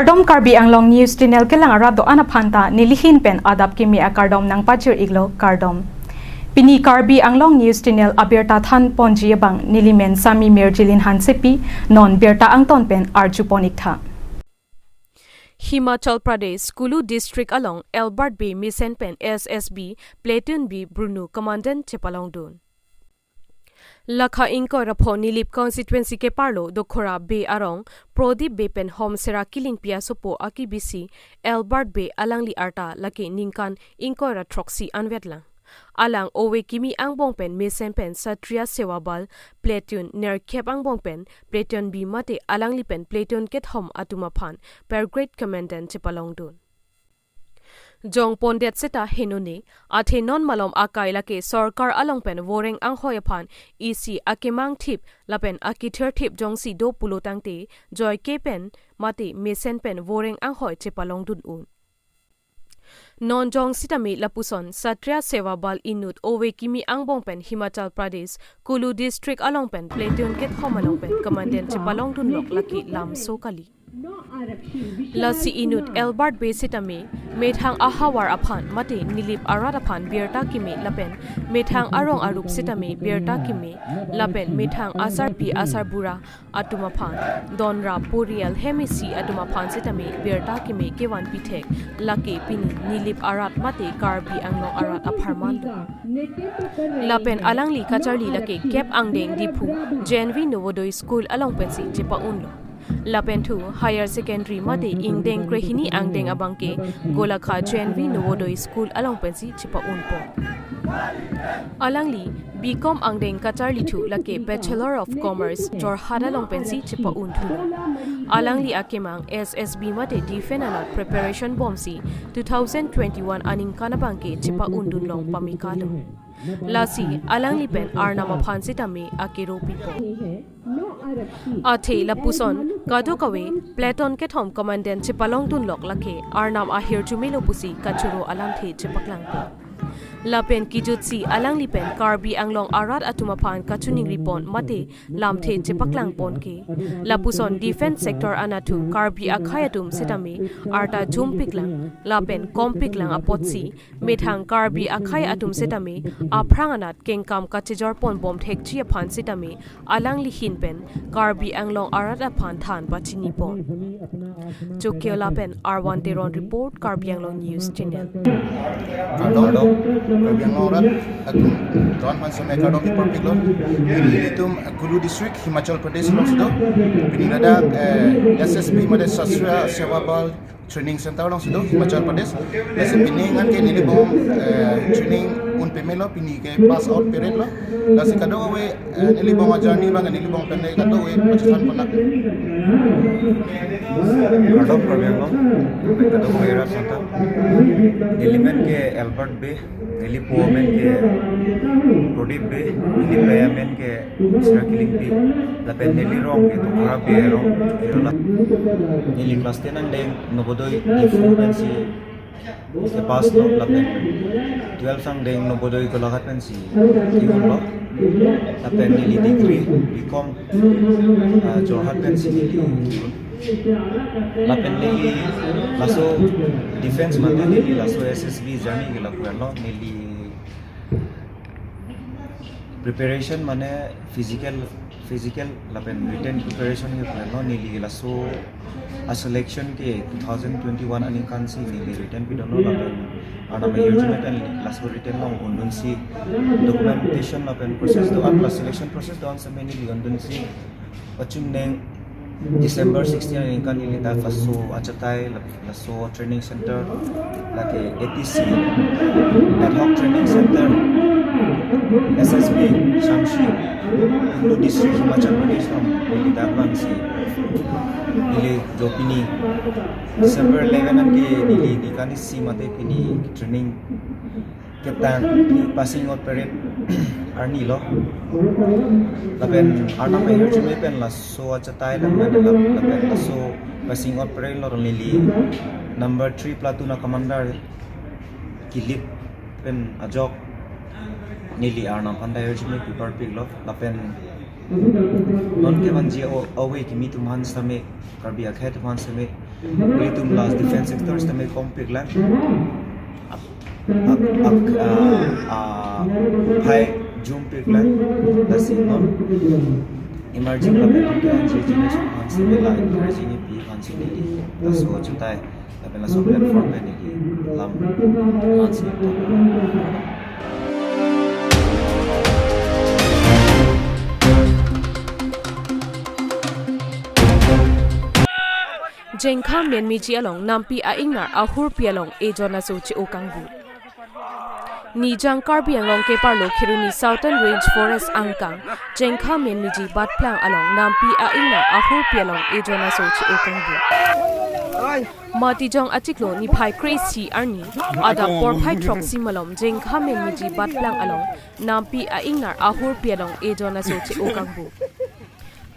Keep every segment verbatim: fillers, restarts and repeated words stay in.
Kardom, Karbi Anglong News Channel kelang arat do-an aphan ta nelihin pen adap kimi akardom nangpachir iklo, kardom. Pini Karbi Anglong News Channel abirta than ponji abang nelimen Sami Mirjilin Hansepi, non birta angton pen arju pon iktha. Himachal Pradesh, Kulu District along Albert Bey mesen pen S S B Platoon B Brunu Commandant chepalongdun. Lakha ingkoi ra pho Nilip constituency keparlo Dokhora Bey arong Prodip Bey pen Homsera Kilingpi asopo akibisi Albert Bey alangli arta lake ningkan ingkoi ra throksi anvetlang. Alang ove kimi angbong pen mesen pen Kshatriya Seva Bal Platoon nerkep angbong pen Platoon B mate alangli pen Platoon kethom atum aphan Parade Commandant chepalongdun. Jongpondet seta henone, athe non malom akai lake sorkar along pen voreng anghoi aphan isi akemang thip lapen akithir thip jongsi do pulo tangte, joike pen mate mesen pen voreng anghoi chepalongdun un. Non jong sitame lapuson Kshatriya Seva Bal inut ove kimi angbong pen Himachal Pradesh, Kulu District along pen Platoon kethom along pen Commandant chepalongdunlok lake lamso kali. Lasi inut Albert Bey sitame methang ahavar aphan mate Nilip arat aphan birta keme lapen methang arong arup sitame birta keme lapen methang asarpi asarbura atum aphan, donra porial hem isi atum aphan sitame birta keme kevan pithek lake pini Nilip arat mate Karbi Anglong arat apharman do. Lapen alangli kacharli lake kep angdeng Diphu J N V Navodaya School along pensi chepa-unlo. Lapen thu higher secondary mate ingdeng krehini angdeng abangke Golaghat J N V Navodaya School along pensi chepa-unpo. Alangli B Com angdeng kacharli thu lake Bachelor of Commerce Jorhat along pensi chepa-un thulo. Alangli akemang S S B mate Defence anat preparation bomsi two thousand twenty-one aningkan abangke chepa-undunlong pamekalo. Lasi alangli pen Arnam aphan sitame akero pipo. Athe lapuson kadokave Platoon kethom Commandant chepalongdunlok lake Arnam ahirjume lo pusi kachoro alamthe chepaklangpo. Lapen kijutsi alangli pen Karbi Anglong arat atum aphan kachiningripon mate lamthe chepaklangpon ke, lapuson defence sector anat thu Karbi akhei atum sitame arta jumpiklang lapen kompiklang apotsi methang Karbi akhei atum sitame aphrang anat kengkam kachejorpon bom thekji aphan sitame alangli ahin pen Karbi Anglong arat aphan than pachinipon. Chokiola pen Arwan Teron report, Karbi Anglong News Channel. Kardom, Karbi Anglong arat atum do-an aphan sitame kardom ipor piklo. Pini nelitum Kulu District, Himachal Pradesh alongsi do. Pini ladak, eh, S S B mate Kshatriya Seva Bal Training Center alongsi do, Himachal Pradesh. Lasi pini ngan ke neli bong, eh, training un pemelo, pini ke pass out period lo. Lasi kadokave, eh, neli bong ajourney abang, neli bong pen kadokave pachethan pon nang. Kardom Karbi Anglong, kadokave arat aphanta. Neli men ke Albert Bey, neli po amen ke Prodip Bey, neli pei amen ke Sera Kilingpi, lapen neli rong ke Dokhora Bey arong, Kerala. Neli class ten angdeng Navodaya Diphu pensi kepass lo, lapen twelve angdeng Navodaya Golaghat pensi ke-unlo, lapen neli degree B Com, ah, Jorhat pensi neli ke-un. Lapen neli laso defence mate neli laso S S B journey ke lapu-an lo, neli preparation mane physical, physical lapen written preparation ke plan lo, neli laso a-selection ke two thousand twenty-one aningkan si neli written pidunlo lapen Arnam ahirjume pen laso written along undunsi documentation lapen process do-an, la selection process do-an sitame neli undunsi pachungneng December sixteen aningkan neli dak laso achatai, la-, laso training center, lake A T C, Ad Hoc Training Center, S S B, Shamshi, Kulu District, Himachal Pradesh along neli dak vangsi neli jo pini December eleven anke neli ningkan isi mate pini training ketang, passing out parade arni lo. Lapen Arnam ahirjume pen laso achatai lang mane lap-, lapen laso passing out parade along neli number three platoon a-commander Kilip pen ajok neli Arnam aphan ta ahirjume pi parpik lo. Lapen non kevanji o-, ove kimi atum aphan sitame, Karbi akhei atum aphan sitame, Ilitum la defense sector sitame kom piklang. Ak, ak, ak, ah, ah, phai jum piklang. Lasi non emerging lapen anti-insurgency aphan sitame la encouraging pi aphan si neli laso chutai lapen laso platform pen neli lam aphan si Jengkha Menmiji along nampi a-ingnar ahurpi along ejon aso che-o kangbu. Nijang Karbi Anglong keparlo Kheroni Southern Range Forest angkang Jengkha Menmiji Batplang along nampi a-ingnar ahurpi along ejon aso che-o kangbu. Matijong achiklo niphai kre-isi arni adap porphai throksi malom Jengkha Menmiji Batplang along nampi a-ingnar ahurpi along ejon aso che-o kangbu.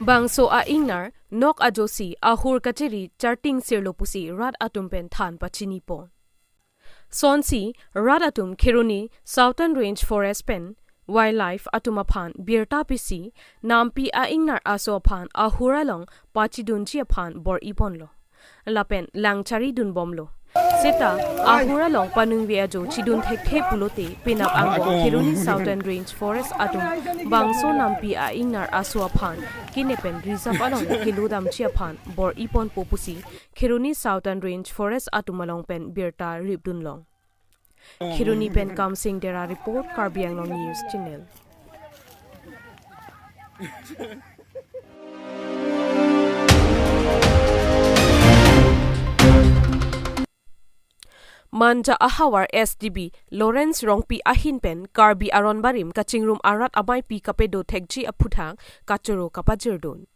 Bangso a-ingnar nok ajosi ahur kachiri charting sirlo pusi rat atum pen than pachinipo. Sonsi rat atum Kheroni Southern Range Forest pen Wildlife atum aphan birta pisi nampi a-ingnar aso aphan ahur along pachidunji aphan bor-iponlo. Lapen lang charidunbomlo. Seta ahur along paningve ajo chidun thekthe pulote penap angbong Kheroni Southern Range Forest atum bangso nampi a-ingnar aso aphan kene pen reserve along kelodamji aphan bor-iponpo pusi Kheroni Southern Range Forest atum along pen birta ripdunlong. Kheroni pen Kamsing Dera report, Karbi Anglong News Channel. Manja ahavar S D B Lawrence Rongpi ahin pen Karbi aron barim kachingrum arat ameipi kapedo thekji aphuthak kachoro kapajirdun.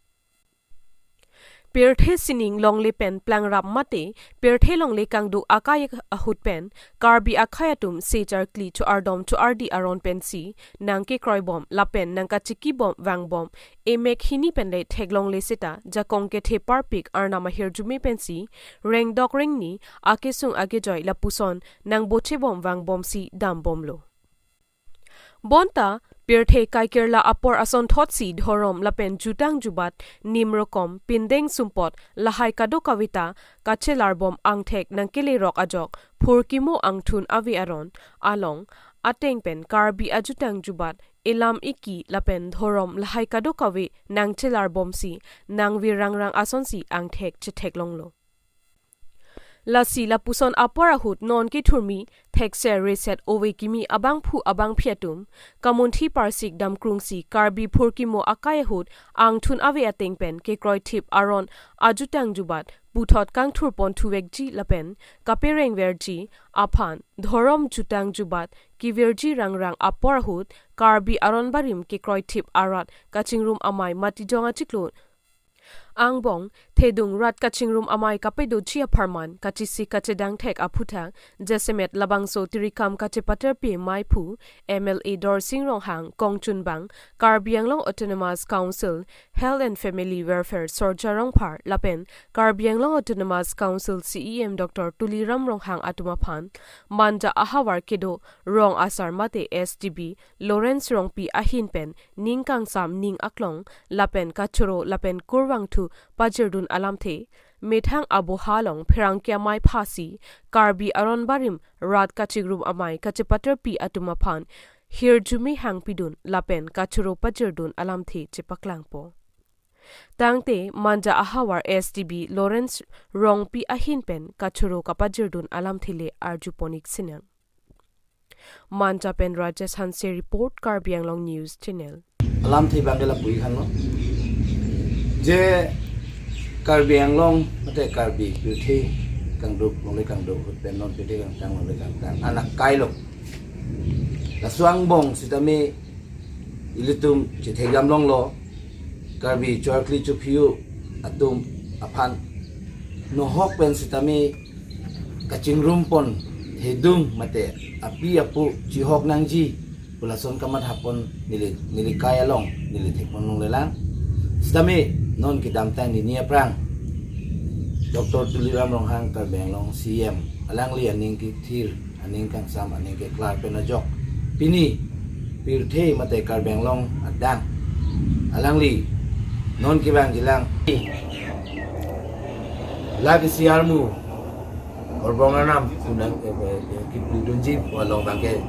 Pirthe sining longle pen plangrap mate, pirthe longle kangduk akai ahut pen, Karbi akhei atum se charkli cho-ardom cho-ardi aron pensi nangkekroibom lapen nangkachikibom vangbom, emek hini penle theklongle seta jakong kethe parpik arnam ahirjume pensi rengdok rengni akesung akejoi lapuson nangbochebom vangbomsi dambomlo. Bonta pirthe kaikirla apor asonthotsi dhorom lapen jutang jubat, nimrokom, pindeng sumpot lahai kadokave ta kachelarbom angthek nangkelerok ajok phurkimo angthun ave aron along ateng pen Karbi ajutang jubat, elam eki lapen dhorom lahai kadokave nangchelarbomsi nangvir rangrang asonsi angthek chetheklonglo. Lasi lapuson apor ahut non kethurmi thekser reset ove kimi abangphu abangphi atum kamunthi parsik damkrungsi Karbi phurkimo akai ahut angthun ave ateng pen kekroithip aron ajutang jubat puthot kangthurpon thuvekji lapen kaperengverji aphan dhorom jutang jubat kevirji rangrang apor ahut Karbi aron barim kekroithip arat kachingrum amei Matijong achiklo angbong thedung rat kachingrum amei kapedoji apharman kachisi kachedang thek aphuthak jasemet labangso tirikam kachepaterpi meiphu M L A Dorsing Ronghang, kongchunbang Karbi Anglong Autonomous Council Health and Family Welfare Sorja Rongphar lapen Karbi Anglong Autonomous Council C E M Doctor Tuliram Ronghang atum aphan Manja ahavar kedo rong asar mate S D B Lawrence Rongpi ahin pen ning kangsam ning aklong lapen kachoro lapen kurvangthu pajirdun alamthe, methang aboha along pherangke amei phasi Karbi aron barim rat kachingrum amei kachepaterpi atum aphan hirjume hangpidun lapen kachoro pajirdun alamthe chepaklangpo. Tangte Manja ahavar S D B Lawrence Rongpi ahin pen kachoro kapajirdun alamthe le arjuponik sinang. Manja pen Rajesh Hanse report, Karbi Anglong News Channel. Alamthe abang ke lapu-i khanlo. Je Karbi Anglong mate Karbi pirthe kangduk longle kangduk ahut pen non pirthe kangtang longle kangtang anak kailo. Laso angbong sitame ilitum chethekdam longlo, Karbi cho-arkli cho-phi-o atum aphan nohok pen sitame kachingrumpon thedung mate api apo chihok nangji pu lason kamathapon neli, neli kai along neli thekpon longlelang. Sitame non kedamtang nini aphrang Doctor Tuliram Ronghang Karbi Anglong C E M alangli aning kethir, aning kangsam, aning keklar pen ajok pini pirthe mate Karbi Anglong adang alangli non kevangjilang. Lake isi armu Horbong Arnam kunang, eh, eh, kipudunji along abangke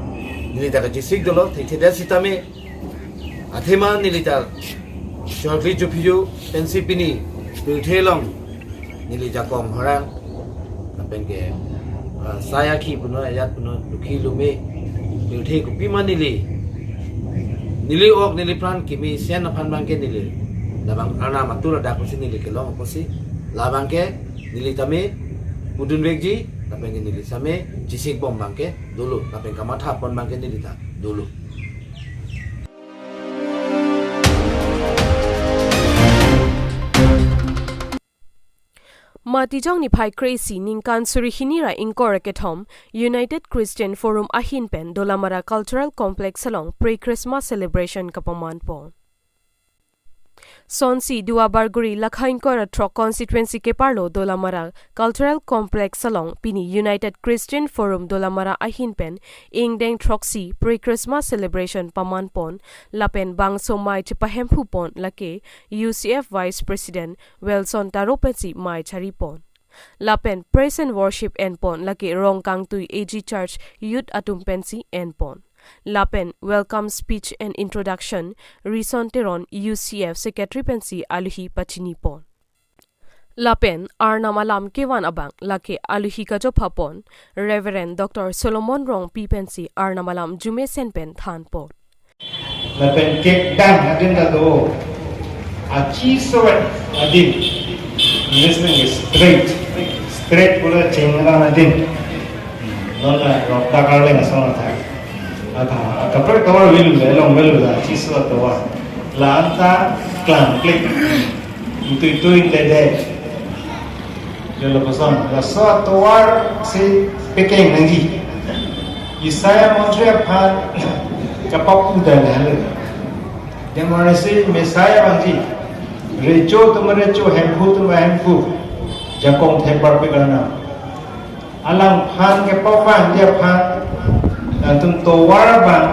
neli ta kachesik dolo, thekthe sitame athema neli ta chokli chopiju pensi pini pirthe along neli jakong horang lapen ke, ah, sai akhi punon, ajat punon, dukhi lumei pirthe kopima neli, neli ok neli pran kimi sen aphan abangke neli labang Arnam atur adak pusi neli kelong pusi labangke neli tame pudunvekji, lapen ke neli tame chesikbom abangke dolo, lapen kamatha pon abangke neli ta dolo. Matijong niphai kre-isi ningkan suri hini ra ingkoi ra kethom United Christian Forum ahin pen Dolamara Cultural Complex along pre-Christmas celebration kapaman pon. Sonsi Duar Bagori lakha ingkoi ra throk constituency keparlo Dolamara Cultural Complex along pini United Christian Forum Dolamara ahin pen ingdeng throksi pre-Christmas celebration paman pon lapen bangso mei chepahemphu pon lake U C F Vice President Wilson Taro pensi mei chari pon. Lapen praise and worship en pon lake Rongkangtui A G Church Youth atum pensi en pon. Lapen welcome speech and introduction Rison Teron U C F Secretary pensi alohi pachini pon. Lapen Arnam alam kevan abang lake alohi kachopha pon Reverend Doctor Solomon Rongpi pensi Arnam alam arjumesen pen than pon. Lapen kekdang adin ta do. Achiso adin. English nang straight. Straight pura chengran adin. Non la rokta karleng asong atha. Atha, akaprek tovar velu le, long velu la, achiso tovar. La anta klang klik. Itu itu inte de. Jolo kosong, laso atovar si pekeng nangji. Isaiah montri aphan kapapu dan hal. Demorasi Messiah vangji. Recho atum recho, hemphu atum hemphu. Jakong thepar pe karna. Alangphan kepavangji aphan. Latum tovar abang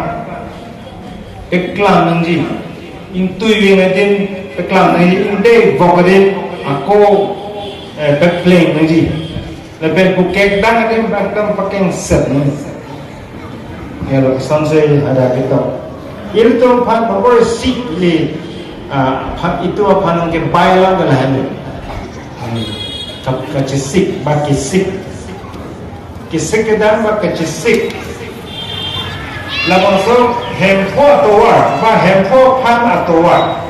peklang nangji. Ingtui veng adin peklang nangji, ingdei vok adin ako, eh, pepleng nangji. Lapen pu kekdang adin bangdam pakeng set nangji. Ya lo, sanse ada kita. Ilitum aphan nomor sik ili, ah, aphan itum aphan ke bailang ke lahan. Kap-, kachesik, ba kesik. Kesik kedam ba kachesik. Labangso hemphu atovar, ba hemphu aphan atovar.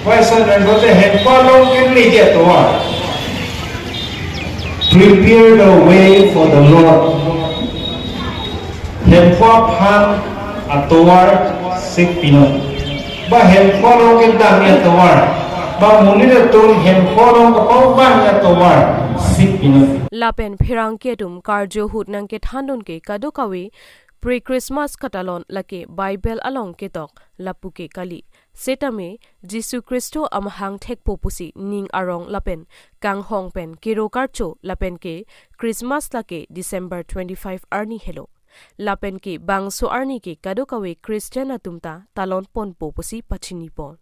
Ba isan hemphu te hemphu along ke niji atovar. Prepare the way for the Lord. Hemphu aphan atovar sik pinon. Ba hemphu along kedam atovar. Ba monit atum hemphu along kapavang atovar sik pinon. Lapen pherangke atum karju ahut nangkethandun ke kadokave pre-Christmas katalon lake Bible along ketok lapu ke kali. Setame Jisu Khristo amahang thekpo pusi ning arong lapen kanghong pen kero karcho lapen ke Christmas lake December twenty-five arni helo. Lapen ke bangso arni ke kadokave Christian atum ta talon ponpo pusi pachini pon.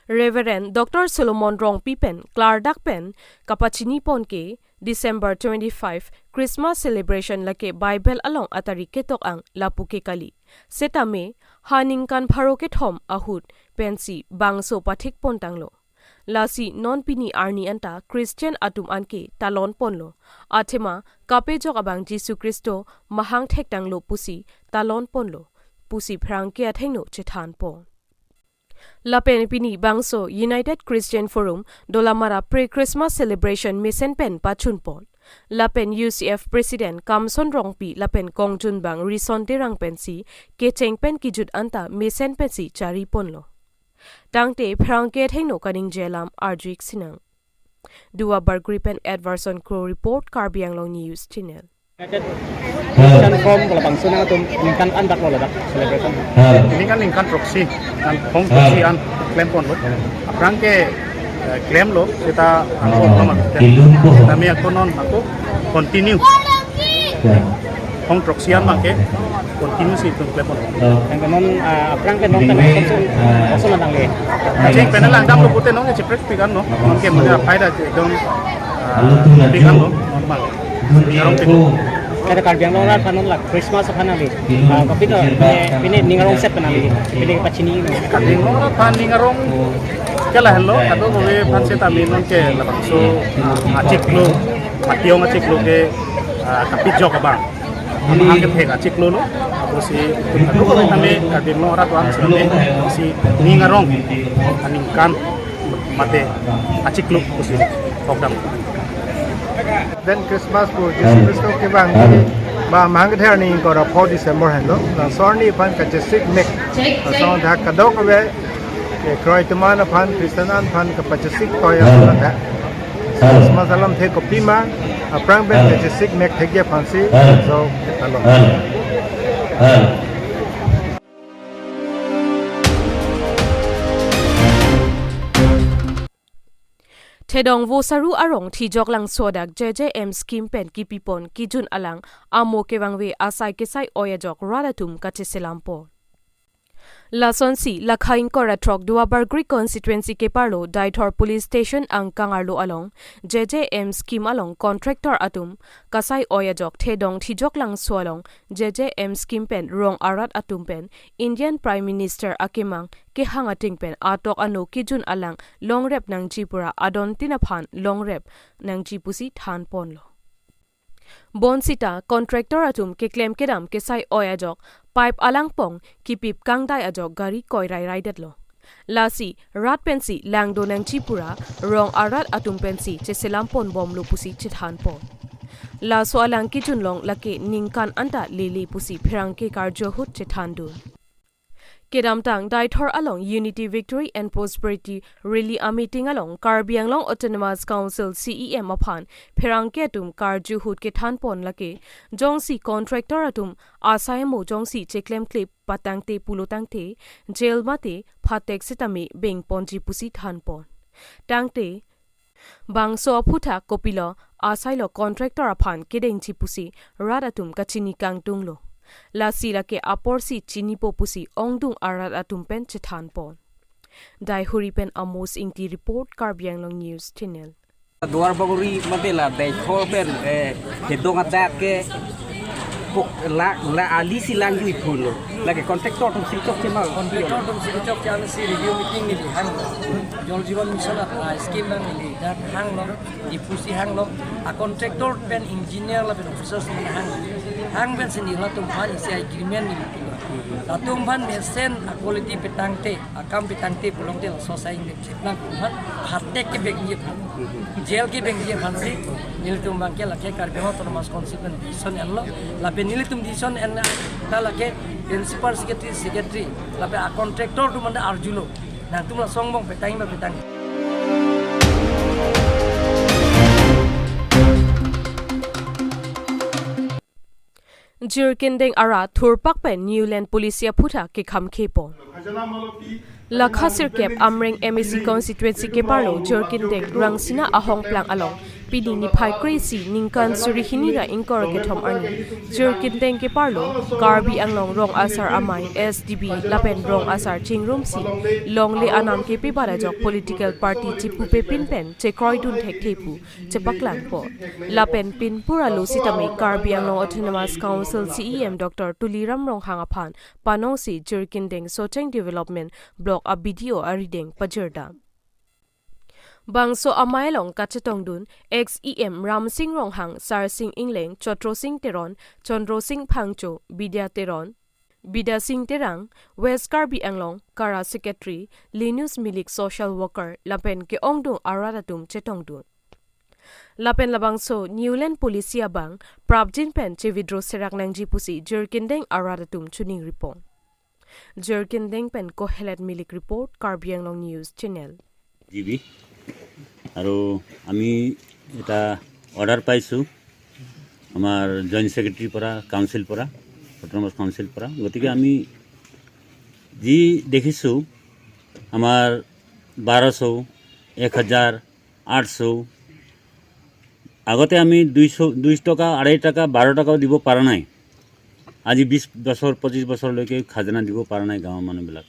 Reverend Doctor Solomon Rongpi pen klardak pen kapachini pon ke December twenty-five Christmas celebration lake Bible along atarik ketok ang lapu ke kali. Setame ha ningkan pharo kethom ahut pensi bangso pathik pon tanglo. Lasi non pini arni anta Christian atum anke talon ponlo. Athema kapejok abang Jisu Khristo mahang thek tanglo pusi talon ponlo pusi pherangke athengno chethan pon. Lapen pini bangso United Christian Forum Dolamara pre-Christmas celebration mesen pen pachun pon. Lapen U C F President Kamson Rongpi lapen kongjun bang Rison Terang pensi kecheng pen kejut anta mesen pensi chari ponlo. Tangte pherangke athengno kaningje alam arju-ik sinang. Duar Bagori pen Edwardson Kro report, Karbi Anglong News Channel. United Christian Forum pu labangso nangtum ningkan an dak lo ladak celebration. Hal. Ini kan ningkan throksi, nanghong throksi an klem ponlo. Aphrang ke, eh, klemlo, seta ako, oh, kami ako non ako continue. Ya. Hong throksi an abangke continue si itum klem ponlo. Oh. Yang ke non, ah, aphrang ke non ini, kan ah, langsung, langsung datang le. Kaching pen langdamlo pute non ke cheprek pikan no. Non ke mane aphai ta ekdom, ah, Alo tu na pik jo. Lo, normal. Dun Ning arong pik lo. Kada Karbi Anglong arat aphan la Christmas aphan kali. Ah, kopi to, pine, pine ning arong set pen kali. Pine pachini lo. Karbi Anglong arat aphan ning arong ke lahenlo, kadokave aphan setame non ke labangso achiklo, mationg achiklo ke, ah, kapijok abang. Amahang kethek achiklo lo, apotsi kadokave tame Karbi Anglong arat aphan setame si ning arong aningkan mate achiklo pusi program. Pen Christmas pu Jisu Khristo kevang di ba amahang kether ni ingkoi ra pho December henlo. Laso arni aphan kachesik mek. Laso dak kadokave ke kroi teman aphan, Christian aphan kapachesik toya aphan dak. Christmas alamthe kopima, aphrang pen kachesik mek thekji aphansi, so, alo. Thedong Vosaru arong Thijok Langso adak J J M scheme pen kipipon kejun alang amo kevangve asai kesai oi ajok rat atum kacheselampon. Lasonsi, lakha ingkoi ra throk Duarbagori constituency keparlo Deithor police station angkang arlo along, J J M scheme along contractor atum kasai oi ajok Thedong Thijok Langso along J J M scheme pen rong arat atum pen Indian Prime Minister akemang kehang ateng pen atok ano kejun alang longrep nangji pura adontin aphan longrep nangji pusi thanponlo. Bonsita contractor atum keklem kedam kesai oi ajok pipe alangpong kipip kangdai ajok gari koi rai raidetlo. Lasi rat pensi langdo nangji pura rong arat atum pensi cheselampon bomlo pusi chethanpon. Laso alang kejun along lake ningkan anta lele pusi pherangke karju ahut chethandun. Kedamtang Deithor along Unity Victory and Prosperity Rally ameeting along Karbi Anglong Autonomous Council C E M aphan pherangke atum karju ahut kethanpon lake jongsi contractor atum asai amo jongsi cheklemklip patangte pulo tangte jail mate phatek setame bengponji pusi thanpon. Tangte bangso aphuthak kopilo asailo contractor aphan kedengji pusi rat atum kachini kangtunglo. Lasi lake aporsi chinipo pusi ongdung arat atum pen chethanpon. Daihuri pen Amos Ingti report, Karbi Anglong News Channel. Duarbagori mate la Deithor pen, eh, Thedong adak ke pok la, la ali si lang jui phun lo. Lake contractor atum si chokche ma. Contractor atum si chokche, ami si review meeting neli hang. Jal Jeevan Mission a, ah, scheme abang neli dak hanglo, Diphu si hanglo. A contractor pen engineer lapen officers pen hang. Hang pensi neli latum aphan isi agreement neli pilo. Latum aphan mesen a quality petangte, akam petangte pulote laso asai neli chepnang atum aphan phatek kebengji aphan, jail kebengji aphansi nelitum abangke lake Karbi Anglong Autonomous Council pen decision enlo. Lapen nelitum decision en ta lake principal secretary, secretary, lapen a contractor atum anta arjulo. Nangtum laso angbong petang ba petang. Jirikindeng arat thurpak pen New Land Policy aphuthak kekhamkhepon. Lakha sirkep Amreng M A C constituency keparlo Jirikindeng Rangsina ahongplang along pini niphai kre-isi ningkan suri hini ra ingkoi ra kethom arni Jirikindeng keparlo Karbi Anglong Rong Asar Amei S D B lapen Rong Asar Chingrumsi longle anam kepebat ajok political party chipupepin pen chekroidun thekthe pu chepaklangpo. Lapen pinpur alo sitame Karbi Anglong Autonomous Council C E M Doctor Tuliram Ronghang aphan panongsi Jirikindeng Socheng Development Block a B D O arideng pajirdam. Bangso amei along kachetongdun ex E M Ramsing Ronghang, Sarsing Engleng, Chotrosing Teron, Chandrosing Phangcho, Bidya Teron, Bidya Sing Terang, West Karbi Anglong Kara Secretary, Linus Milik social worker, lapen ke-ongdung arat atum chetongdun. Lapen labangso New Land Policy abang prapjin pen che-withdraw serak nangji pusi Jirikindeng arat atum chiningripon. Jirikindeng pen Kohelet Milik report, Karbi Anglong News Channel. G B. আৰু আমি এটা অৰ্ডাৰ পাইছোঁ আমাৰ জইণ্ট ছেক্ৰেটাৰীৰ পৰা, কাউন্সিল পৰা, autonomous council পৰা। গতিকে আমি যি দেখিছোঁ, আমাৰ বাৰশ, এক হাজাৰ, আঠশ, আগতে আমি দুইশ, দুই টকা, আঢ়ৈ টকা, বাৰ টকাও দিব পৰা নাই। আজি বিশ বছৰ, পঁচিছ বছৰলৈকে খাজনা দিব পৰা নাই গাঁৱৰ মানুহবিলাক।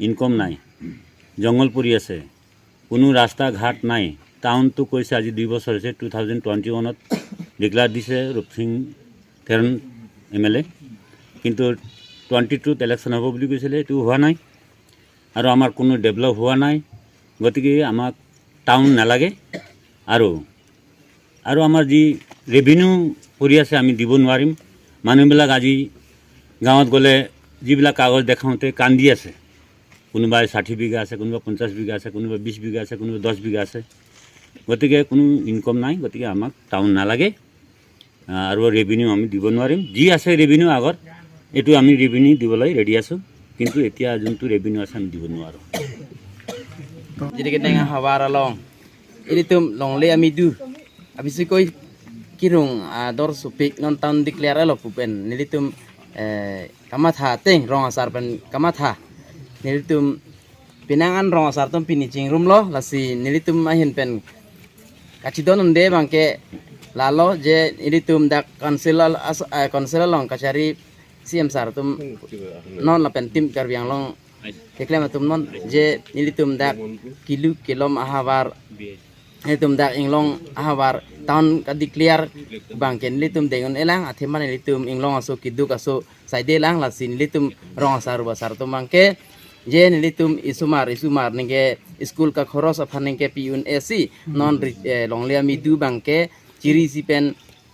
ইনকম নাই, জংঘল পৰি আছে, কোনো ৰাস্তা ঘাট নাই, টাউনটো কৈছে আজি দুই বছৰ হৈছে, টু থাউজেণ্ড টুৱেণ্টি ওৱানত ডিক্লেয়াৰ দিছে ৰূপসিং তেৰণ এম এল এ, কিন্তু টুৱেণ্টি টুত ইলেকশ্যন হ'ব বুলি কৈছিলে, এইটো হোৱা নাই। আৰু আমাৰ কোনো ডেভেলপ হোৱা নাই। গতিকে আমাক টাউন নালাগে। আৰু আৰু আমাৰ যি ৰেভিনিউ পৰি আছে, আমি দিব নোৱাৰিম। মানুহবিলাক আজি গাঁৱত গ'লে যিবিলাক কাগজ দেখাওঁতে কান্দি আছে, কোনোবাই ষাঠি বিঘা আছে, কোনোবা পঞ্চাছ বিঘা আছে, কোনোবা বিছ বিঘা আছে, কোনোবা দহ বিঘা আছে। গতিকে কোনো ইনকম নাই, গতিকে আমাক টাউন নালাগে। আহ, আৰু ৰেভিনিউ আমি দিব নোৱাৰিম। যি আছে ৰেভিনিউ আগৰ, এইটো আমি ৰেভিনিউ দিবলৈ ৰেডি আছোঁ, কিন্তু এতিয়া যোনটো ৰেভিনিউ আছে আমি দিব নোৱাৰোঁ। Jadi kedeng ahavar along, ilitum longle amidu, abisikoi kirung ador supik non town declare lo pu pen nelitum, eh, kamatha ateng rong asar pen kamatha, nelitum pinangan rong asar atum pini chingrumlo, lasi nelitum ahin pen kachidon un'e abangke lalo je ilitum dak council al-, as-, eh, council along kachari C M sir atum non lapen Team Karbi Anglong keklem atum non je ilitum dak kilu kelom ahavar, ilitum dak inglong ahavar town kadeclare abangke ilitum deng un'e lang, athema ilitum inglong aso keduk aso saide lang, lasi ilitum rong asar rubasar atum abangke je ilitum isomar isomar ningke school kakhoros aphan ningke pi un'e si non ri-, eh, longle amidu abangke chiri isi pen,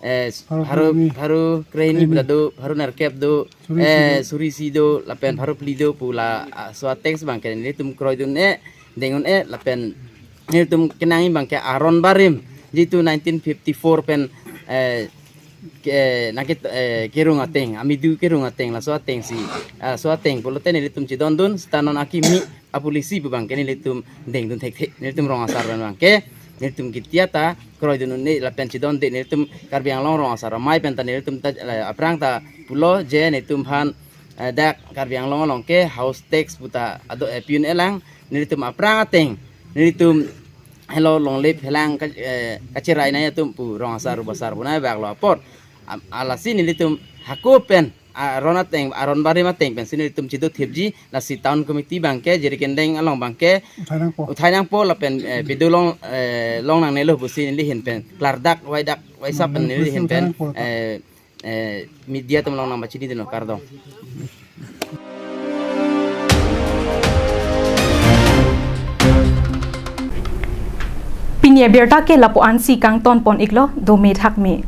eh, Pharo pharo, pharo krehini. Krehini. Pula do, pharo nerkep do, suri isi eh, do. Suri isi do, lapen pharo phli do pu la, ah, so a-tax abangke nelitum kroidun e, deng un'e, lapen nelitum kenangji abangke aron barim, jitu nineteen fifty-four pen, eh, ke, nangke, eh, kerung ateng, amidu kerung ateng, laso ateng si, ah, so ateng pulote nelitum chidondun, seta non akimi apolicy pu abangke nelitum dengdun thekthe, nelitum rong asar pen abangke nelitum kitia ta kroidun un'e lapen chidonde, nelitum Karbi Anglong rong asar amei pen ta nelitum ta, eh, aphrang ta pulo je nelitum aphan, eh, dak Karbi Anglong along ke house tax pu ta ado, eh, pi un'e lang, nelitum aphrang ateng nelitum helo longle phelang ka, eh, kacherai nai atum pu rong asar rubasar pu nai bak lo apot. Am-, alasi nelitum hako pen aron ateng, aron barim ateng pensi nelitum chido thipji, lasi town committee abangke, jiri kendeng along abangke uthai nangpo, uthai nangpo lapen, eh, video long, eh, long nangnelo pusi neli ahin pen klardak, waidak, waisap pen neli ahin pen, eh, eh, media atum along nangpachinidunlo, kardom. Pini abirta ke lapu-an si kangton pon iklo, dome thakme.